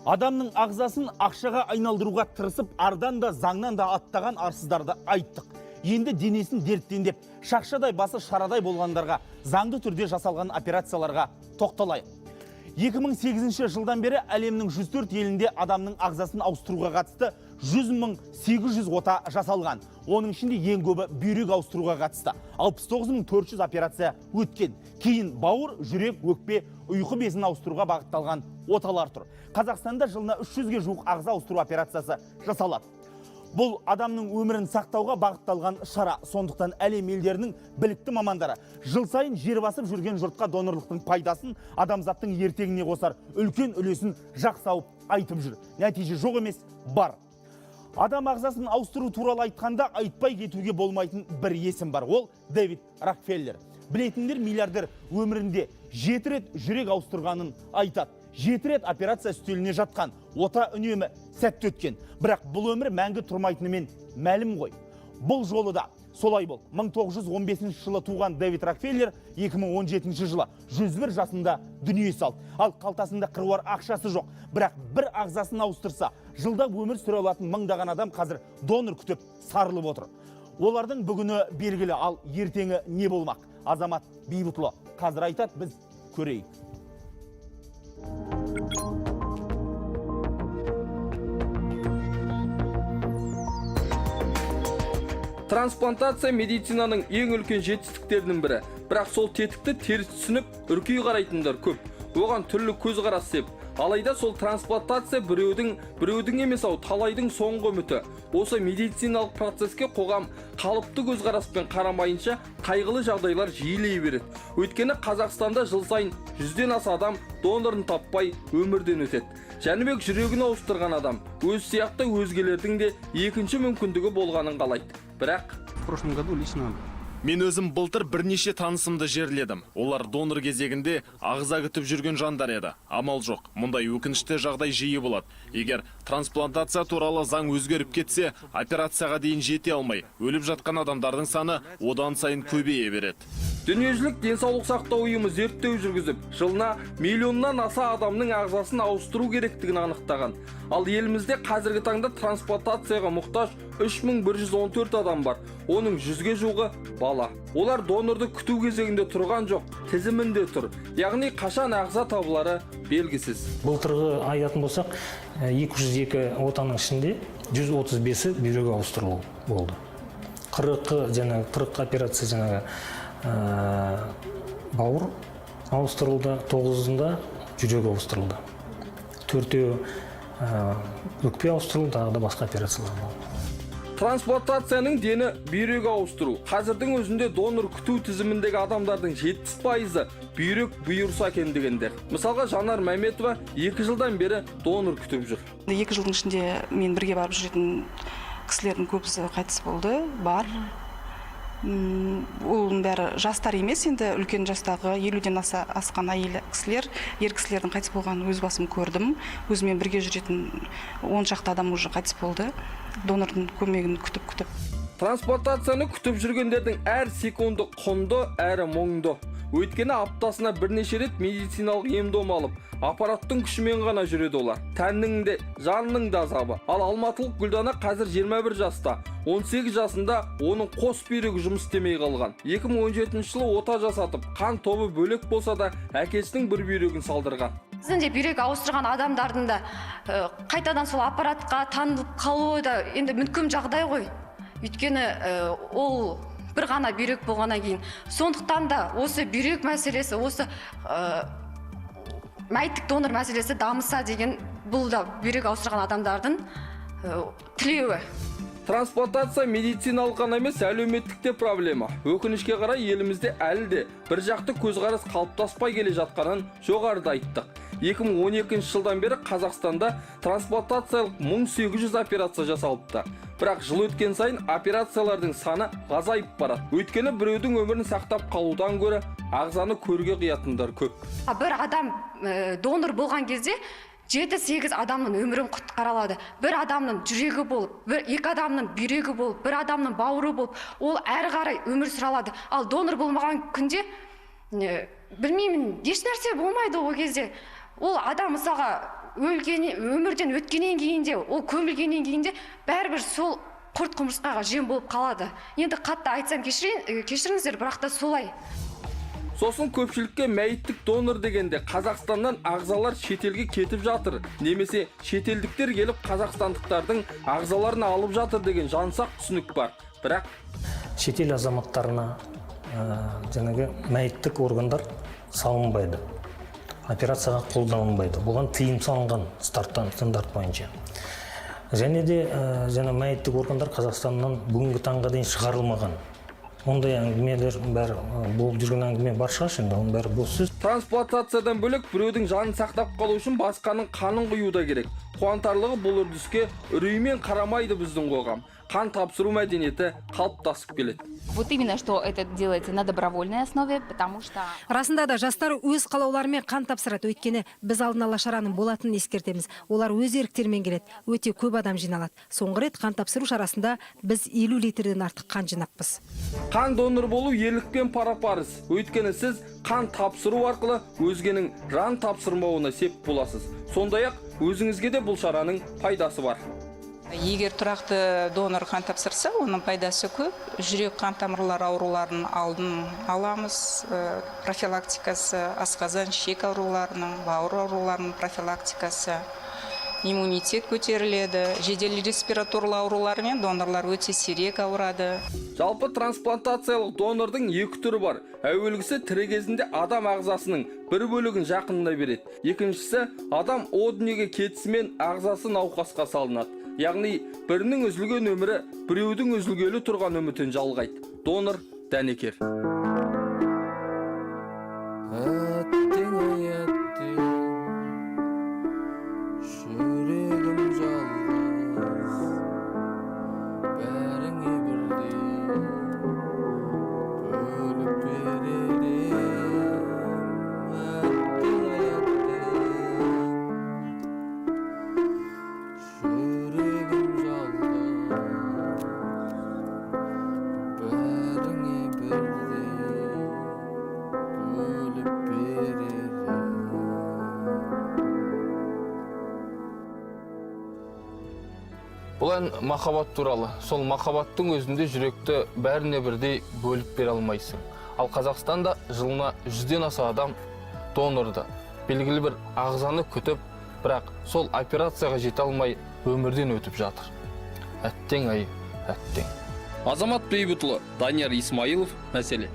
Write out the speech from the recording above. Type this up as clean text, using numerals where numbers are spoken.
Адамның ағзасын ақшаға айналдыруға тырысып, ардан да заңнан да аттаған арсыздарды айттық. Енді денесін дерттен деп, шақшадай басы шарадай болғандарға заңды түрде жасалған операцияларға тоқталайық. 2008 жылдан бері әлемнің 104 елінде адамның ағзасын ауыстыруға қатысты 100 800 ота жасалған. Оның ішінде ең көбі бүйрек ауыстыруға қатысты. 69 400 операция өткен. Кейін бауыр, жүрек, өкпе, ұйқы безін ауыстыруға бағытталған оталар тұр. Қазақстанда жылына 300-ге жуық ағза ауыстыру операциясы жасалады. Бұл адамның өмірін сақтауға бағытталған шара. Сондықтан әлем елдерінің білікті мамандары жыл сайын жер басып жүрген жұртқа донорлықтың пайдасын, адамзаттың ертеңіне қосар үлкен үлесін жақсы ауып айтып жүр. Нәтиже жоқ емес, бар. Адам ағзасын ауыстыру туралы айтқанда айтпай кетуге болмайтын бір есім бар. Ол Дэвид Рокфеллер. Білетіндер миллиардер өмірінде 7 рет жүрек ауыстырғанын айтады. 7 рет операция үстеліне жатқан. Ота үнемі сәтті өткен. Бірақ бұл өмір мәңгі тұрмайтынымен мәлім ғой. Бұл жолы да солай болды. 1915 жылы туған Дэвид Рокфеллер 2017 жылы 101 жасында дүние салды. Ал қалтасында қыруар ақшасы жоқ. Бірақ бір ағзасын ауыстырса, жылда өмір сүре алатын мыңдаған адам қазір донор күтіп сарылып отыр. Олардың бүгіні белгілі, ал ертеңі не болмақ? Азамат Бейбітұлы қазір айтады, біз көрейік. Трансплантация медицинаның ең үлкен жетістіктерінің бірі. Бірақ сол тетікті теріс түсініп, үркей қарайтындар көп. Оған түрлі көзқарас сеп. Алайда сол трансплантация біреудің, біреудің емес ау, талайдың соңғы үміті. Осы медициналық процеске қоғам қалыпты көзқараспен қарамайынша, қайғылы жағдайлар жиілей береді. Өйткені Қазақстанда жыл сайын 100-ден аса адам донорын таппай өмірден өтеді. Жәнібек жүрегін ауыстырған адам. Өз сияқты өзгелердің де екінші мүмкіндігі болғанын қалайды. Бірақ В прошлом году лично Мен өзім былтыр бірнеше танысымды жерледім. Олар донор кезегінде ағза күтіп жүрген жандар еді. Амал жоқ. Мұндай өкінішті жағдай жиі болады. Егер трансплантация туралы заң өзгеріп кетсе, операцияға дейін жете алмай, өліп жатқан адамдардың саны одан сайын көбейе береді. Дүниежүзілік денсаулық сақтау ұйымы зерттеу жүргізіп, жылына миллионнан аса адамның ағзасын ауыстыру керектігін анықтаған. Ал елімізде қазіргі таңда трансплантацияға мұқтаж 3114 адам бар. Оның 100-ге жуығы бала. Олар донорды күту кезегінде тұрған жоқ, тізімінде тұр. Яғни қашан ағза табылары белгісіз. Былтырғы айтатын болсақ, 202 отаның ішінде 135-і бүйрек ауыстырылу болды. 40 жаңағы 40 операция жаңағы бауыр ауыстырылды, тоғызында жүрек ауыстырылды, төртеуі өкпе ауыстырылды, тағы да басқа операциялар болды. Трансплантацияның дені бүйрек ауыстыру. Қазірдің өзінде донор күту тізіміндегі адамдардың 70%-ы бүйрек бұйырса екен дегендер. Мысалға, Жанар Мәметова 2 жылдан бері донор күтіп жүр. 2 жылдың ішінде мен бірге барып жүретін кісілердің көбісі қайтыс болды бар. Оның бәрі жастар емес, енді үлкен жастағы, 50-ден аса асқан әйел кісілер, ер кісілердің қайтыс болғанын өз басым көрдім. Өзімен бірге жүретін 10 шақты адам уже қайтыс болды донордың көмегін күтіп күтіп. Трансплантацияны күтіп жүргендердің әр секунды құнды әрі мұңды. Өйткені аптасына бірнеше рет медициналық ем дом алып, аппараттың күшімен ғана жүреді олар. Тәннің де, жанның да азабы. Ал алматылық Гүлдана қазір 21 жаста. 18 жасында оның қос бүйрегі жұмыс істемей қалған. 2017 жылы ота жасатып, қан тобы бөлек болса да, әкесінің бір бүйрегін салдырған. Біздің де бүйрек ауыстырған адамдардың да қайтадан сол аппаратқа танылып қалуы да енді мүмкін жағдай ғой. Өйткені ол бір ғана бүйрек болғаннан кейін. Сондықтан да осы бүйрек мәселесі, осы мәйіттік донор мәселесі дамыса деген, бұл да бүйрек ауыстырған адамдардың тілеуі. Трансплантация медициналық қана емес, әлеуметтік те проблема. Өкінішке қарай, елімізде әлі де бір жақты көзқарас қалыптаспай келе жатқанын жоғарыда айттық. 2012 жылдан бері Қазақстанда трансплантациялық 1800 операция жасалыпты. Бірақ жыл өткен сайын операциялардың саны азайып барады. Өйткені біреудің өмірін сақтап қалудан гөрі ағзаны көрге қиятындар көп. А бір адам донор болған кезде 7-8 адамның өмірін құтқара алады. Бір адамның жүрегі болып, бір екі адамның бүйрегі болып, бір адамның бауыры болып, ол әрі қарай өмір сүре алады. Ал донор болмаған күнде білмеймін, еш нәрсе болмайды ол кезде. Ол адам, мысалға, өлген, өмірден өткеннен кейін де, ол көмілгеннен кейін де бәрібір сол құрт құмырсқаға жем болып қалады. Енді қатты айтсам кешіріңіздер, бірақ та солай. Сосын көпшілікке мәйіттік донор дегенде Қазақстаннан ағзалар шетелге кетіп жатыр, немесе шетелдіктер келіп қазақстандықтардың ағзаларын алып жатыр деген жансақ түсінік бар. Бірақ шетел азаматтарына жаңағы мәйіттік органдар салынбайды, операцияға қолданылмайды. Бұған тыйым салынған старттан стандарт бойынша. Және де жаңа мәйіттік органдар Қазақстаннан бүгінгі таңға дейін шығарылмаған. Ондай әңгімелер бәрі болып жүрген әңгіме бар шығар, енді оның бәрі бос сөз. Трансплантациядан бөлек біреудің жанын сақтап қалу үшін басқаның қанын құю да керек. Қуантарлығы, бұл үрдіске үреймен қарамайды біздің қоғам. Қан тапсыру мәдениеті қалыптасып келеді. Вот именно, что это делается на добровольной основе, потому что Расында да, жастар өз қалауларымен қан тапсырады, өйткені біз алдын ала шараның болатынын ескертеміз. Олар өз еріктерімен келеді. Өте көп адам жиналады. Соңғы рет қан тапсыру шарасында біз 50 литрден артық қан жинаппыз. Қан донор болу ерлікпен пара-пар іс. Өйткені сіз қан тапсыру арқылы өзгенің жан тапсырмауына сеп боласыз. Сондай-ақ өзіңізге де бұл шараның пайдасы бар. Егер тұрақты донор қан тапсырса, оның пайдасы көп. Жүрек қан тамырлар ауруларының алдын аламыз, профилактикасы, асқазан, ішек ауруларының, бауыр ауруларының профилактикасы, иммунитет көтеріледі. Жедел респираторлы аурулармен донорлар өте сирек ауырады. Жалпы трансплантациялық донордың екі түрі бар. Әуелгісі тірі кезінде адам ағзасының бір бөлігін жақынына береді. Екіншісі адам о дүниеге кетісімен ағзасы науқасқа салынады. Яғни бірінің үзілген өмірі біреудің үзілгелі тұрған үмітін жалғайды. Донор дәнекер. Әттең ай, әттең, жүрегім жалғыз, бәріңе бірдей бөліп берер ем. Әттең ай, әттең, жүрегім жалғыз, бәріңе бірдей бөліп берер ем. Бұл ән махаббат туралы. Сол махаббаттың өзінде жүректі бәріне бірдей бөліп бере алмайсың. Ал Қазақстанда жылына 100-ден аса адам донорды, белгілі бір ағзаны күтіп, бірақ сол операцияға жете алмай өмірден өтіп жатыр. Әттең ай, әттең. Азамат Бейбітұлы, Данияр Исмаилов, Мәселе.